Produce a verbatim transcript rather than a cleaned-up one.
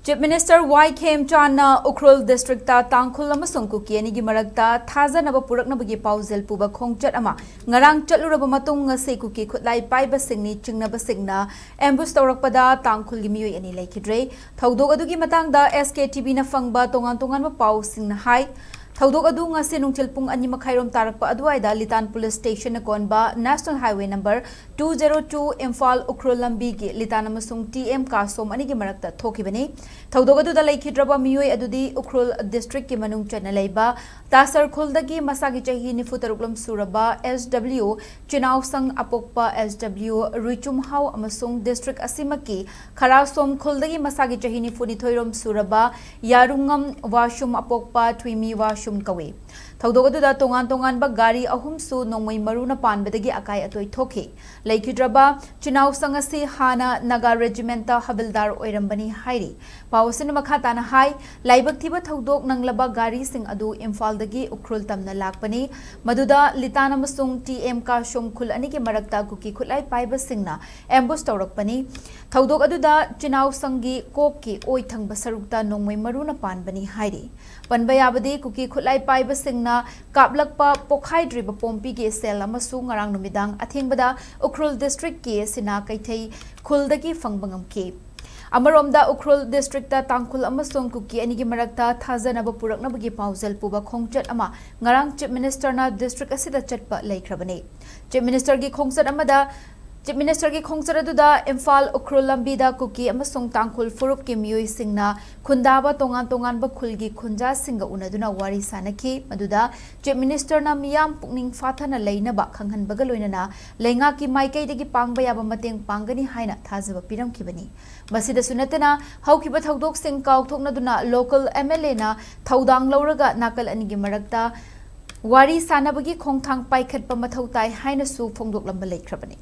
Chief Minister Y Khemchand ꯅ Ukhrul district ꯇ ꯇꯥꯡꯈꯨꯜ ꯑꯃꯁꯨꯡ ꯀꯨꯀꯤ ꯑꯅꯤꯒꯤ ꯃꯔꯛꯇ ꯊꯥꯖꯅꯕ ꯄꯨꯔꯛꯅꯕꯒꯤ ꯄꯥꯎꯖꯦꯜ ꯄꯨꯕ ꯈꯣꯡꯆꯠ ꯑꯃ ꯉꯔꯥꯡ ꯆꯠꯂꯨꯔꯕ ꯃꯇꯨꯡ, ꯉꯁꯤ ꯀꯨꯀꯤ ꯈꯨꯠꯂꯥꯏ ꯄꯥꯏꯕꯁꯤꯡꯅꯤ ꯆꯤꯡꯅꯕꯁꯤꯡꯅ ambush ꯇꯧꯔꯛꯄꯗ ꯇꯥꯡꯈꯨꯜꯒꯤ ꯃꯤꯑꯣꯏ ꯑꯅꯤ ꯂꯩꯈꯤꯗ꯭ꯔꯦ꯫ ꯊꯧꯗꯣꯛ ꯑꯗꯨꯒꯤ ꯃꯇꯥꯡꯗ S K T V ꯅ ꯐꯪꯕ ꯇꯣꯉꯥꯟ ꯇꯣꯉꯥꯟꯕ ꯄꯥꯎꯁꯤꯡꯅ ꯍꯥꯏ, ꯊꯧꯗꯣꯛ ꯑꯗꯨ ꯉꯁꯤ ꯅꯨꯡꯊꯤꯜ ꯄꯨꯡ ꯑꯅꯤ ꯃꯈꯥꯏꯔꯣꯝ ꯇꯥꯔꯛꯄ ꯑꯗꯨꯋꯥꯏꯗ ꯂꯤꯇꯥꯟ police station ꯅ ꯀꯣꯟꯕ National Highway number two zero two Imphal Ukhrul ꯂꯝꯕꯤꯒꯤ ꯂꯤꯇꯥꯟ ꯑꯃꯁꯨꯡ T M ꯀꯥꯁꯣꯝ ꯑꯅꯤꯒꯤ ꯃꯔꯛꯇ ꯊꯣꯛꯈꯤꯕꯅꯤ꯫ ꯊꯧꯗꯣꯛ ꯑꯗꯨꯗ ꯂꯩꯈꯤꯗ꯭ꯔꯕ ꯃꯤꯑꯣꯏ ꯑꯗꯨꯗꯤ ꯎꯈ꯭ꯔꯨꯜ district ꯀꯤ ꯃꯅꯨꯡ ꯆꯟꯅ ꯂꯩꯕ ꯇꯥꯁꯔ ꯈꯨꯜꯗꯒꯤ ꯃꯁꯥꯒꯤ ꯆꯍꯤ ꯅꯤꯐꯨ ꯇꯔꯨꯛ ꯂꯣꯝ ꯁꯨꯔꯕ S W ꯆꯤꯅꯥꯎꯁꯪ ꯑꯄꯣꯛꯄ S W ꯔꯨꯏꯆꯨꯝꯍꯥꯎ ꯑꯃꯁꯨꯡ district ꯑꯁꯤꯃꯛꯀꯤ ꯈꯔꯥꯁꯣꯝ ꯈꯨꯜꯗꯒꯤ ꯃꯁꯥꯒꯤ ꯆꯍꯤ ꯅꯤꯐꯨ ꯅꯤꯊꯣꯏ ꯔꯣꯝ ꯁꯨꯔꯕ ꯌꯥꯔꯨꯉꯝ ꯋꯥꯁꯨꯝ ꯑꯄꯣꯛꯄ ꯊꯨꯏꯃꯤ ꯋꯥꯁꯨꯝ ꯀꯧꯏ꯫ ꯊꯧꯗꯣꯛ ꯑꯗꯨꯗ ꯇꯣꯉꯥꯟ ꯇꯣꯉꯥꯟꯕ ꯒꯥꯔꯤ ꯑꯍꯨꯝꯁꯨ ꯅꯣꯡꯃꯩ ꯃꯔꯨꯅ ꯄꯥꯟꯕꯗꯒꯤ ꯑꯀꯥꯏ ꯑꯇꯣꯏ ꯊꯣꯛꯈꯤ꯫ ꯂꯩꯈꯤꯗ꯭ꯔꯕ ꯆꯤꯅꯥꯎꯁꯪ ꯑꯁꯤ ꯍꯥꯟꯅ ꯅꯥꯒꯥ regiment ꯇ ꯍꯕꯤꯜꯗꯥꯔ ꯑꯣꯏꯔꯝꯕꯅꯤ ꯍꯥꯏꯔꯤ꯫ ꯄꯥꯎ ꯑꯁꯤꯅ ꯃꯈꯥ ꯇꯥꯅ ꯍꯥꯏ, ꯂꯥꯏꯕꯛ ꯊꯤꯕ ꯊꯧꯗꯣꯛ ꯅꯪꯂꯕ ꯒꯥꯔꯤꯁꯤꯡ ꯑꯗꯨ ꯏꯝꯐꯥꯜꯗꯒꯤ ꯎꯈ꯭ꯔꯨꯜ ꯇꯝꯅ ꯂꯥꯛꯄꯅꯤ, ꯃꯗꯨꯗ ꯂꯤꯇꯥꯟ ꯑꯃꯁꯨꯡ T M ꯀꯥꯁꯣꯝ ꯈꯨꯜ ꯑꯅꯤꯒꯤ ꯃꯔꯛꯇ ꯀꯨꯀꯤ ꯈꯨꯠꯂꯥꯏ ꯄꯥꯏꯕꯁꯤꯡꯅ ambush ꯇꯧꯔꯛꯄꯅꯤ꯫ ꯊꯧꯗꯣꯛ ꯑꯗꯨꯗ ꯆꯤꯅꯥꯎꯁꯪꯒꯤ ꯀꯣꯛꯀꯤ ꯑꯣꯏ ꯊꯪꯕ ꯁꯔꯨꯛꯇ ꯅꯣꯡꯃꯩ ꯃꯔꯨꯅ ꯄꯥꯟꯕꯅꯤ ꯍꯥꯏꯔꯤ꯫ ꯄꯟꯕ ꯌꯥꯕꯗꯤ, ꯀꯨꯀꯤ ꯈꯨꯠꯂꯥꯏ ꯄꯥꯏꯕꯁꯤꯡꯅ ꯀꯥꯞꯂꯛꯄ ꯄꯣꯈꯥꯏꯗ꯭ꯔꯤꯕ ꯄꯣꯝꯄꯤꯒꯤ shell ꯑꯃꯁꯨ ꯉꯔꯥꯡ ꯅꯨꯃꯤꯗꯥꯡ ꯑꯊꯦꯡꯕꯗ ꯎꯈ꯭ꯔꯨꯜ district ꯀꯤ ꯁꯤꯅꯥ ꯀꯩꯊꯩ ꯈꯨꯜꯗꯒꯤ ꯐꯪꯕ ꯉꯝꯈꯤ꯫ ꯑꯃꯔꯣꯝꯗ, ꯎꯈ꯭ꯔꯨꯜ district ꯇ ꯇꯥꯡꯈꯨꯜ ꯑꯃꯁꯨꯡ ꯀꯨꯀꯤ ꯑꯅꯤꯒꯤ ꯃꯔꯛꯇ ꯊꯥꯖꯅꯕ ꯄꯨꯔꯛꯅꯕꯒꯤ ꯄꯥꯎꯖꯦꯜ ꯄꯨꯕ ꯈꯣꯡꯆꯠ ꯑꯃ ꯉꯔꯥꯡ Chief Minister ꯅ district ꯑꯁꯤꯗ ꯆꯠꯄ ꯂꯩꯈ꯭ꯔꯕꯅꯤ꯫ Chief Minister ꯒꯤ ꯈꯣꯡꯆꯠ ꯑꯃꯗ Chief Minister ꯒꯤ ꯈꯣꯡꯆꯠ ꯑꯗꯨꯗ ꯏꯝꯐꯥꯜ ꯎꯈ꯭ꯔꯨꯜ ꯂꯝꯕꯤꯗ ꯀꯨꯀꯤ ꯑꯃꯁꯨꯡ ꯇꯥꯡꯈꯨꯜ ꯐꯨꯔꯨꯞꯀꯤ ꯃꯤꯑꯣꯏꯁꯤꯡꯅ ꯈꯨꯟꯗꯥꯕ ꯇꯣꯉꯥꯟ ꯇꯣꯉꯥꯟꯕ ꯈꯨꯜꯒꯤ ꯈꯨꯟꯖꯥꯁꯤꯡꯒ ꯎꯅꯗꯨꯅ ꯋꯥꯔꯤ ꯁꯥꯅꯈꯤ, ꯃꯗꯨꯗ Chief Minister ꯅ ꯃꯤꯌꯥꯝ ꯄꯨꯛꯅꯤꯡ ꯐꯥꯊꯅ ꯂꯩꯅꯕ ꯈꯪꯍꯟꯕꯒ ꯂꯣꯏꯅꯅ ꯂꯩꯉꯥꯛꯀꯤ ꯃꯥꯏꯀꯩꯗꯒꯤ ꯄꯥꯡꯕ ꯌꯥꯕ ꯃꯇꯦꯡ ꯄꯥꯡꯒꯅꯤ ꯍꯥꯏꯅ ꯊꯥꯖꯕ ꯄꯤꯔꯝꯈꯤꯕꯅꯤ꯫ ꯃꯁꯤꯗꯁꯨ ꯅꯠꯇꯅ, ꯍꯧꯈꯤꯕ ꯊꯧꯗꯣꯛꯁꯤꯡ ꯀꯥꯎꯊꯣꯛꯅꯗꯨꯅ local M L A ꯅ ꯊꯧꯗꯥꯡ ꯂꯧꯔꯒ ꯅꯥꯀꯜ ꯑꯅꯤꯒꯤ ꯃꯔꯛꯇ ꯋꯥꯔꯤ ꯁꯥꯅꯕꯒꯤ ꯈꯣꯡꯊꯥꯡ ꯄꯥꯏꯈꯠꯄ ꯃꯊꯧ ꯇꯥꯏ ꯍꯥꯏꯅꯁꯨ ꯐꯣꯡꯗꯣꯛꯂꯝꯕ ꯂꯩꯈ꯭ꯔꯕꯅꯤ꯫